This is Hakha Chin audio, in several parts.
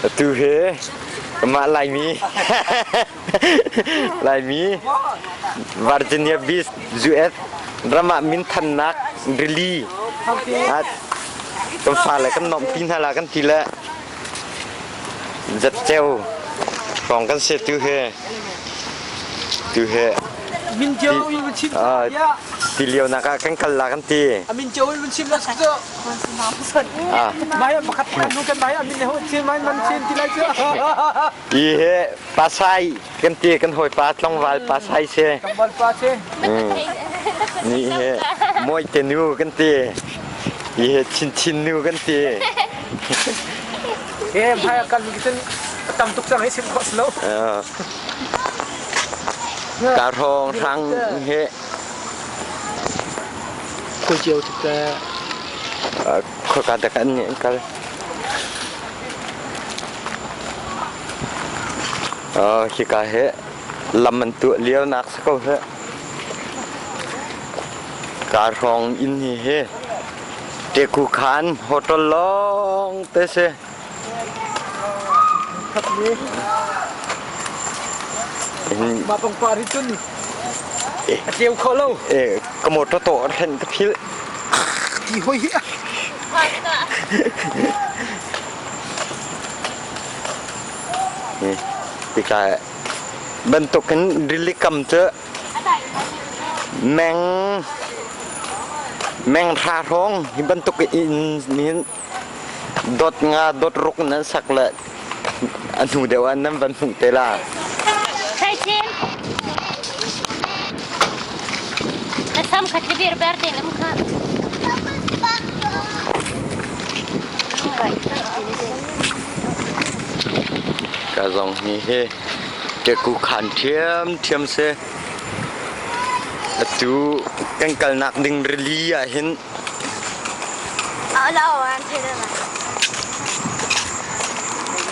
Atu hi mah Laimi Laimi Virginia Beach US ram ah minthannak rili kan fale kan nuamhpi hna la kan ti le zatceu hrawng kan si tu hi tu hi Min cio in chim ti lio nak ah kan kal la kan ti. Min cio in chim la cu. Mai pakhat nu kan mai amin ho chin mai man chin ti lai cu. I he pasai kan ti kan hawi pa tlangval pasai se. Tlangval pa se. Ni he moi te nu kan ti. I he chin chin nu kan ti. He mai kan mi cun tam tuk cang hi sim kho lo. Ka hrawng hrang he Khui cio tuk te. Khoka dak an nih an kal. Hika he lam an tuah lio nak si ko he. Ka hrawng inn hi he Teku khan hotel lawng te si. Mah pangpar hi cun a tleu kho lo. Ka motor tawh hren ka philh. Ti hoi hi. Tika bantukin rili kam cu meng meng hra hrawng hi bantuk in hin Dot nga dot ruk nan sak le a hnu deuh ah nan van hmuh te la. Thaichin. Na sam kha thlibir ber te lam kha. Ka zong hi he te ku khan thiam thiam se. Atu kan kalnak ding rili ah hin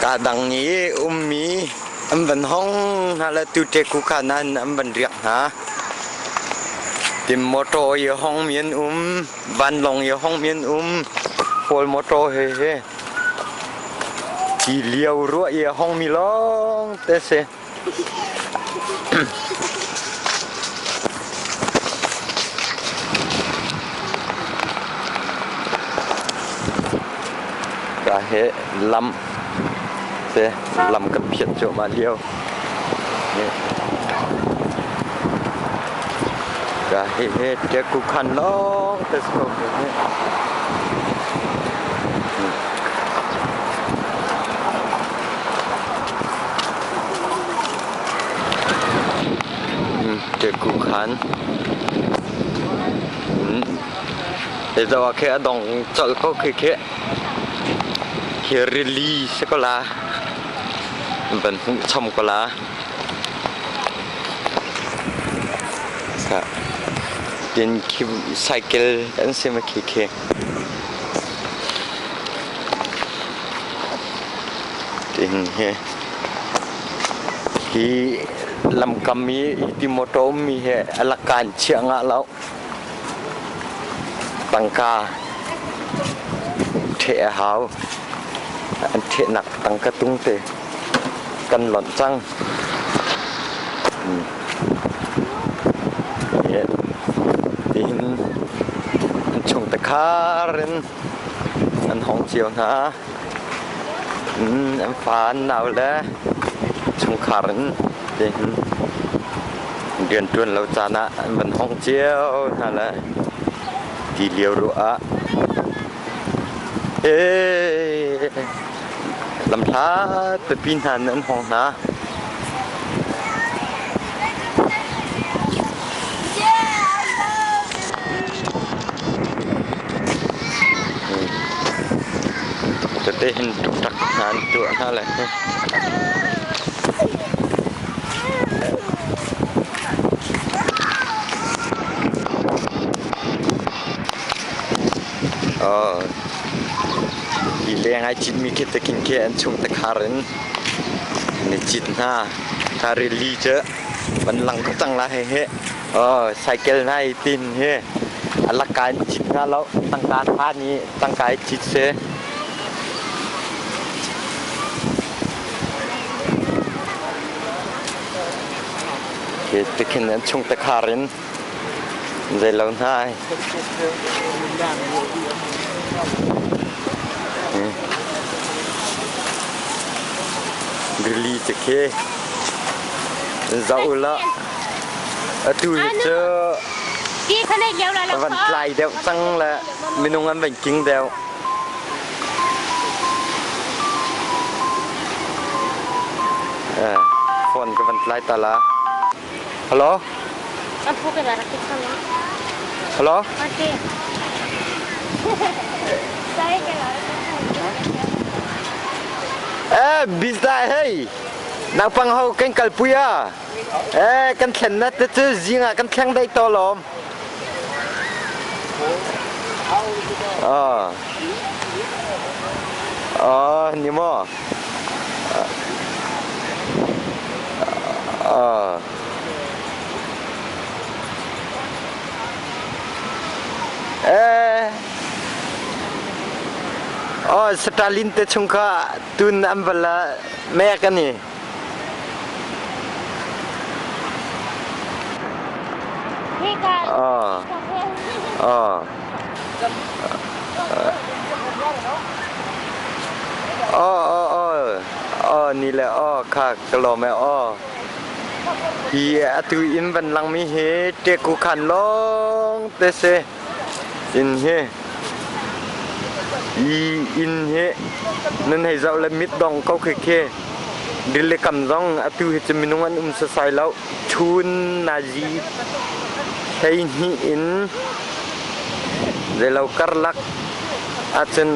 Kaa dang i ummi an van hong hna le tute kukhan ah an van riak hna. Tim motor i hongmi an um, vanlawng i hongmi an um, Kawl motor he he. Ti lio ruah i a hongmi lawng te si. Ka he lam te lam kan phiat cuahmah lio. Ka he he teku khan lawng te si ko he. Teku khan Hi zoh ah khi a dong colh ko khi khi hi rili si ko la van hmuh chom ko la tin khi cycle an si ma khi khi Tin hi hi lamkam i ti motor ummi hi a lakan chiah ngah lo. Tangka ṭheh a hau. An ṭhehnak tangka tung te kan lonh cang. Tihin an chung te khar in an hong cio hna. An fa an nau le chungkhar in tihin rianṭuan lo caan ah an van hong cio hna le ti lio ruah ah lamhlat pipi hna in an hong hna. Tete hin ṭukṭak hna an tuah hna le. Hi leng ai citmi khi takin khi an chung takhar in an i cit hna. Kha rili cu van lang ko cang la he he. Cycle hna i tin hi. A lakka in cit hnga lo. Tangka tha nih tangka i cit si. Khi tikhin an chung te khar in zeilo hna ai. Rili te khi zoh ula atu hi cu van tlai deuh cang le minung an van king deuh. Phone ka van tlai ta la. Hello? Hello? Eh, bizda hei. Naupang ho kan kalpui a. Eh, kan thlen na te cu zing ah kan thleng dai to lom. Ah. Ah, ni maw? Ah. Eh. Oh, Stalin te chung kha tun an va la mek ani. Ah. Ah. Oh, oh, oh. Oh, ni le oh kha ka lawm e oh. Hi atu inn van langmi hi ṭeku khan lawng te si. Inn hi i inn hi nan hei zoh le mit dong ko khi khi. Rili kam zong atu hi cu minung an um sasai lo. Chun nazi 12 in zeilo karlak ahcun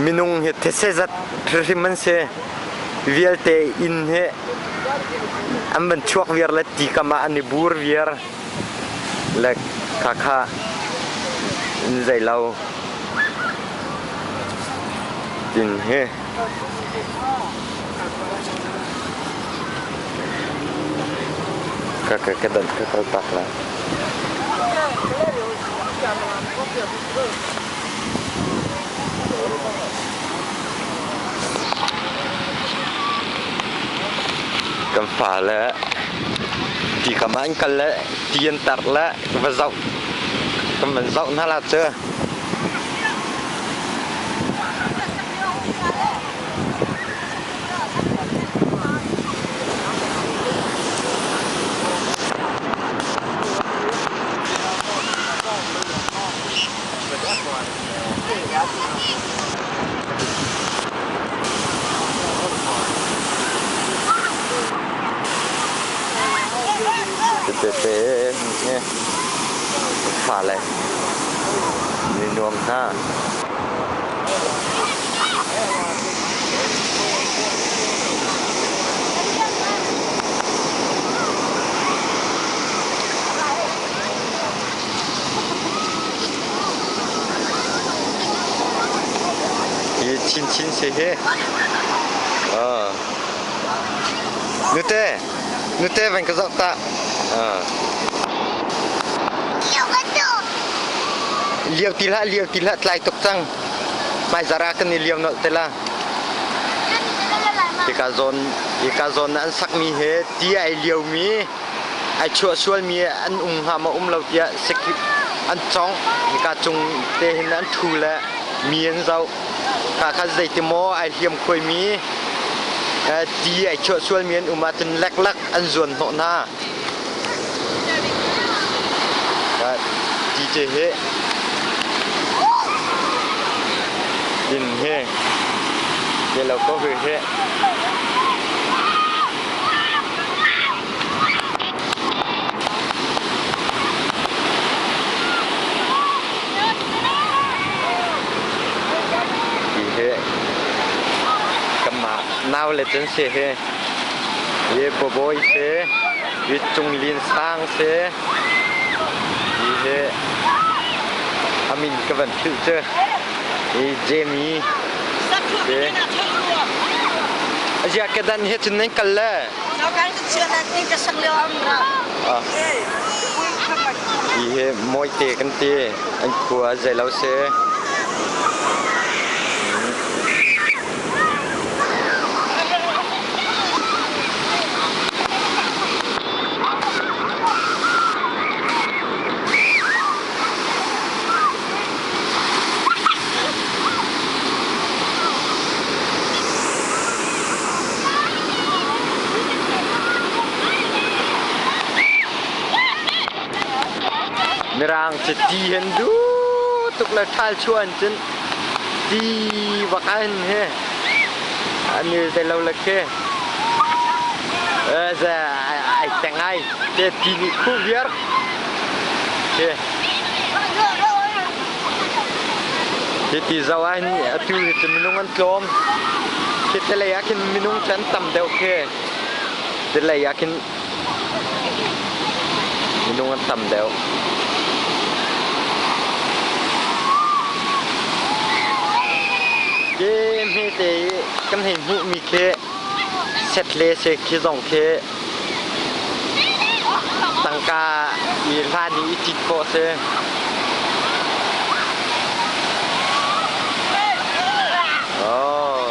minung hi these zat hrimhrim an si. Vialte inn hi an van chuak viar le ti kam ah an i bur viar le khakha in zeilo tin hi ka ka ka dan ka kal tak la. Kan fale ti kam ah an kal le ti an tar le va zoh kan van zoh hna la cu. Tete fale ni nuam hna. Hi chinchin si hi. Ah. Nute, nute van ka zoh ta. Ah. Liau ti hlah, liau ti hlah, tlai tuk cang. Hmai zara kan i liau nolh te la. Hika zawn, hika zawn an sakmi he ti ai liomi ai chuah sualmi an um hnga maw um lo tiah an cawngh. Hika cung te hin an ṭhu le mi an zoh. Kha kha zeiti maw ai hliamkhuaimi ti ai chuah sualmi an um ahcun leklak an zuan hnawh hna. Ti te hi din hi te lo ko hi hi. Hi hi kanmah nau le cun si hi hi babawi si hi Cung Lin Sang si hi hi a min ka van philh cu hi Jamie si Aziah kedan he cun nan kal le? Hi hi mawite kan ti. An khua zeilo si. Mirang cu ti an duh tuk le ṭhal chuah in cun ti bak ah hin hi an i zei lo le khi ai teng ai te ti nih khuh viar khi Hi ti zoh ah hin atu hi cu minung an tlawm. Khi tilei ah khin minung cu an tam deuh khi. Tilei ah khin minung an tam deuh. Khi hmete i kan hei hmuhmi khi setle se khi zong khi tangka i hlan i i cit khawh si. Oh.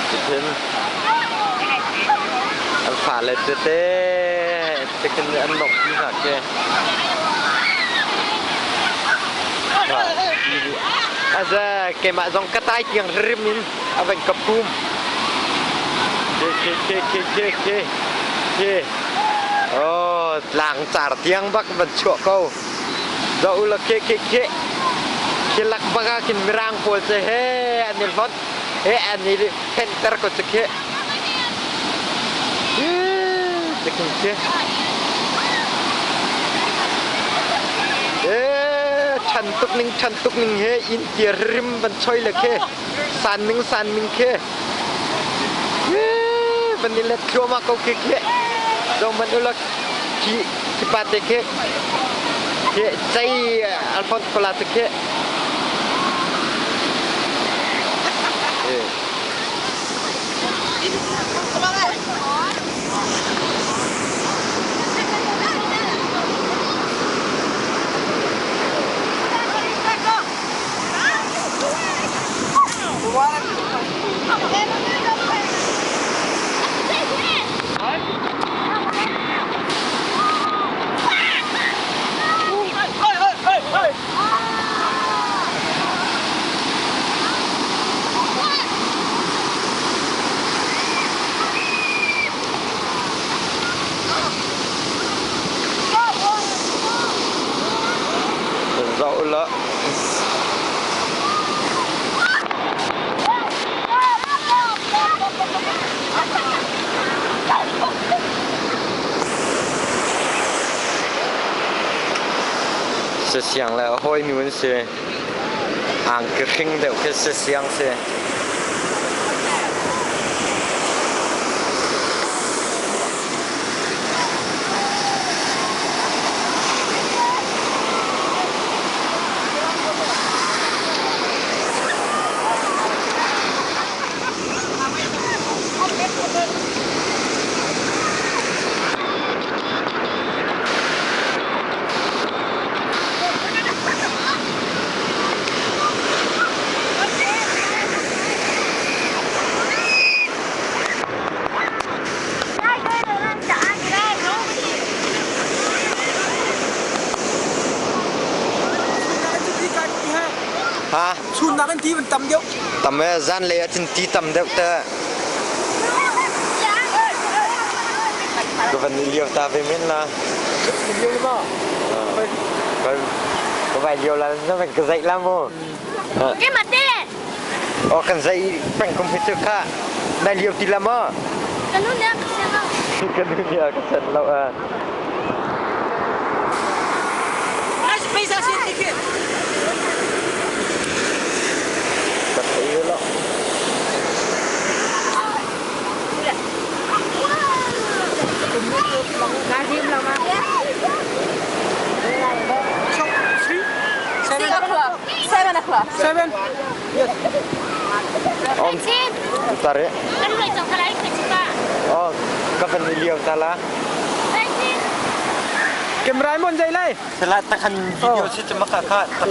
Cutin an fale tete tikin an nok ti hna khi. Aza keimah zong ka tai tiang rim in a van ka phum. Ke ke ke ke ke ke ke. Oh, tlang car tiang bak van chuah ko. Zoh u law ke ke ke. Khi lak bak ah khin mirang pawl cu he an i hlot he an i fenhter ko cu khi. Tikin khi. Eh, chan tuk ning chan tuk ning he inn tia rim van choi le khi. San ning san ning khi. Eh, van i let thluahmah ko khi khi. Zong man ulak khi khi pa te khi. Khi cei Alphonse Kola te khi. Eh. Zoh la. Siang le hawinu an si. Angki hring deuh khi siang si. Ha? Chun nak in ti van tam deuh. Tam e zan lei ah cun ti tam deuh te. Ka van i lio ta ve men la. Lio le ma. Ka vai lio la na van ka zaih la mu. Ke mate. O kan zaih peng kum hi cu kha na lio ti la maw? Ka nu nih a ka sen lo. Ka nu nih a ka sen lo a. Ka thei lo. 7 o'clock. 7. Yes. Om. Tare. Kan loi cang khalai ka chipa. Oh, ka van i liau ta la. Camera mon dai lai. Salat takhan video si cuma kakak. Ka.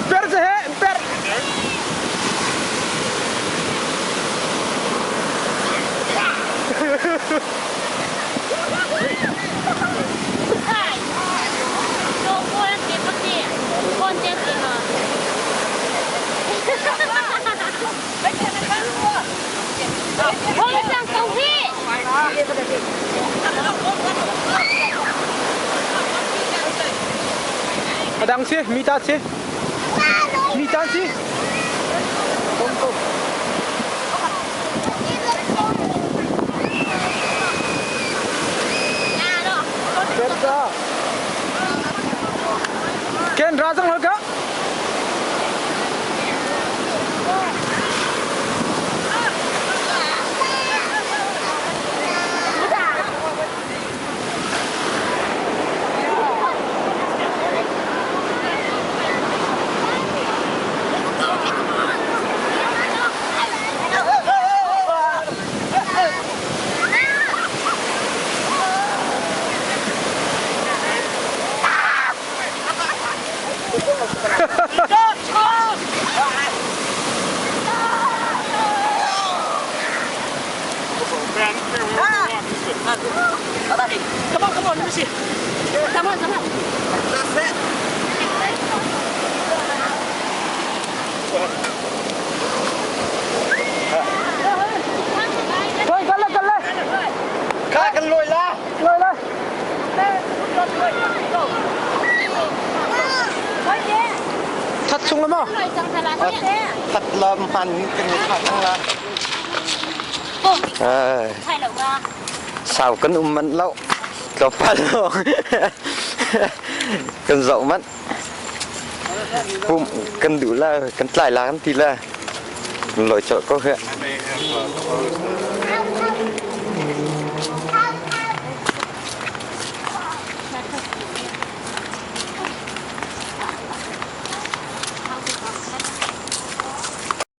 Per se he per. Adang si, mi ta si. Mi ta si. Kom kom. Ken ra zang ka. Come on, come on, let me see. Come on, come on. Thôi cắt lên, cắt lên. Kha kan loi la. Lôi lên. Thật sung lắm à? Thật là man kan kha thang la. Eh, sao kan um man lo. Lo pa lo. Kan zau man. Pum kan du la kan tlai la kan ti la. Loi cho ko he. I may have closed the.